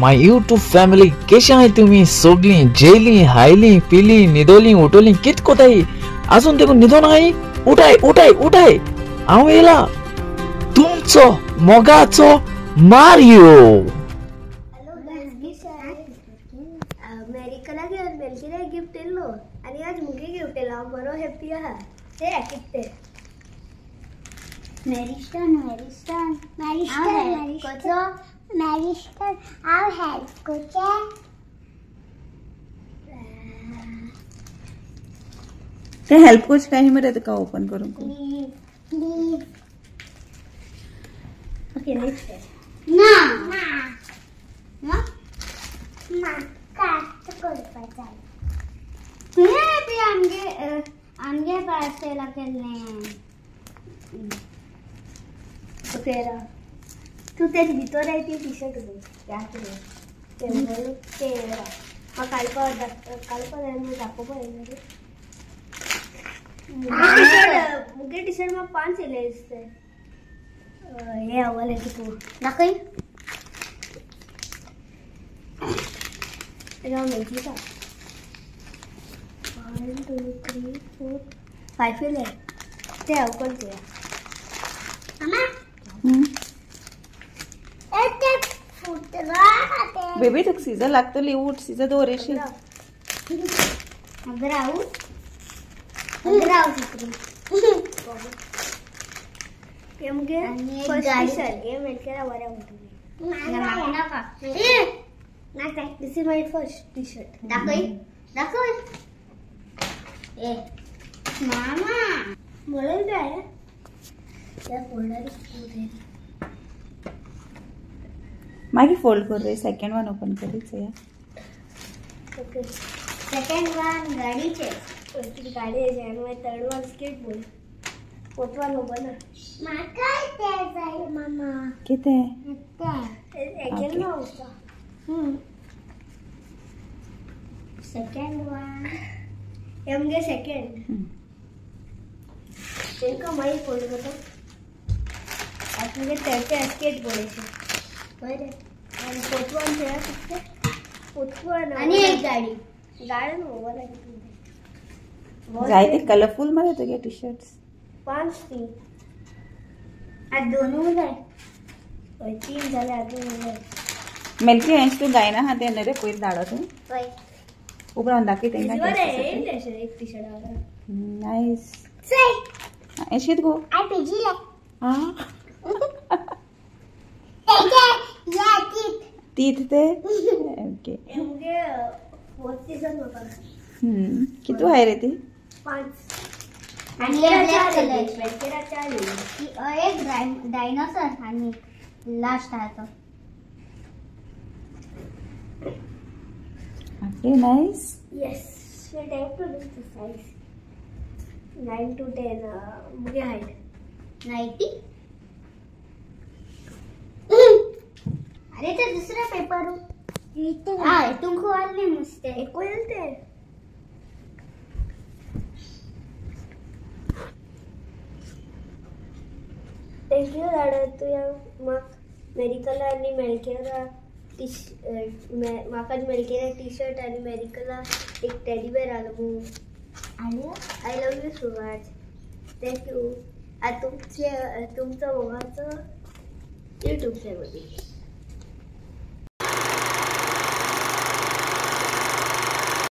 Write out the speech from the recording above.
My YouTube family केशे आहाय तुमी सगळीं जेली हायली पिली न्हिदोली उठोली कित कोताय आजून तेकून न्हिदोन आहाय उठाय उठाय उठाय हांव येयला तुमचो मोगाचो मारियो। अमेरिकला मेलकिरा गिफ्ट येयल्लो आनी आज मुगे गिफ्ट येयलो हांव बरो हॅप्पी आहा। ते कितें तें मॅरिस्टन मॅरिस्टन मॅरिस्टन कसो मॅरिस्टन हांव हेल्प करचें ते हेल्प कोच काय मरे तुका ओपन करूंक प्लीज ओके नेक्स्ट ना ना ना म्हाका करपा जाय तुवें बी आमगे आमगे पार्सेला केल्लें। ओके तूं तेजे भितर आय ती टी शर्ट घाल तें तें म्हाका काडपा काडपा जाय न्हू दाखोवपा जाय न्हू रे। मुगे टी शर्ट म्हाका 5 येयले दिसता। हे आवडलें तुका दाखय राव मेळटा 1 2 3 4 5 येयले ते हांव करता। बेबी तुका सीजर लागतली उठ सीजर दवर Yeshi This is my first T-shirt. दाखय दाखय ए मामा म्हणून काय त्या फोल्डर मागीर फोल्ड कर रे सेकंड वन ओपन कर चोया। ओके सेकंड वन गाडीचे गाडी आनी मागीर third one skateboard fourth one open म्हाका तें जाय मामा कितें तें ना उरता। सेकंड वन हे मुगे सेकंड तेंका मागीर फोल्ड करता। आतां मुगे थर्ड स्केट बोर्डाचें बरें आनी फोर्थ वन चोया कितें फोर्थ वन आनी एक गाडी गाडी न्हू बरें जायते कलरफुल मरे तुगे टी शर्ट्स 5 3 आतां दोनूय जाय हय 3 जाले आतां जाय मेलकी हेंच तूं गायना आहा तें न्हय रे पयर धाडो तूं पळय उपरांत दाखय तेंकां एक टी शर्ट नायस एशें गो I पेजिले आं तीत ते ओके मुगे फोर्थ सीजन म्हाका कितू हाय रे ती 5 आनी एक ब्लॅक कलर मेलकेरा 4 एक डायनोसर आनी लास्ट आहा तो। Okay nice. Yes wait I have to look the size 9 to 10 मुगे हाइट 90। अरे ते दुसरा पेपर हा तुमकां वाडलें नुस्तें एकूय ते thank you दादा तुवें म्हाका मेडिकला आनी मेलकेरा टी म्हाका मेलकेरा टी शर्ट आनी मेडिकला एक टेडी बेर आलो। आनी I love you so much thank you. आतां तुमचे तुमचो मोगाचो यूट्यूब फॅमिली।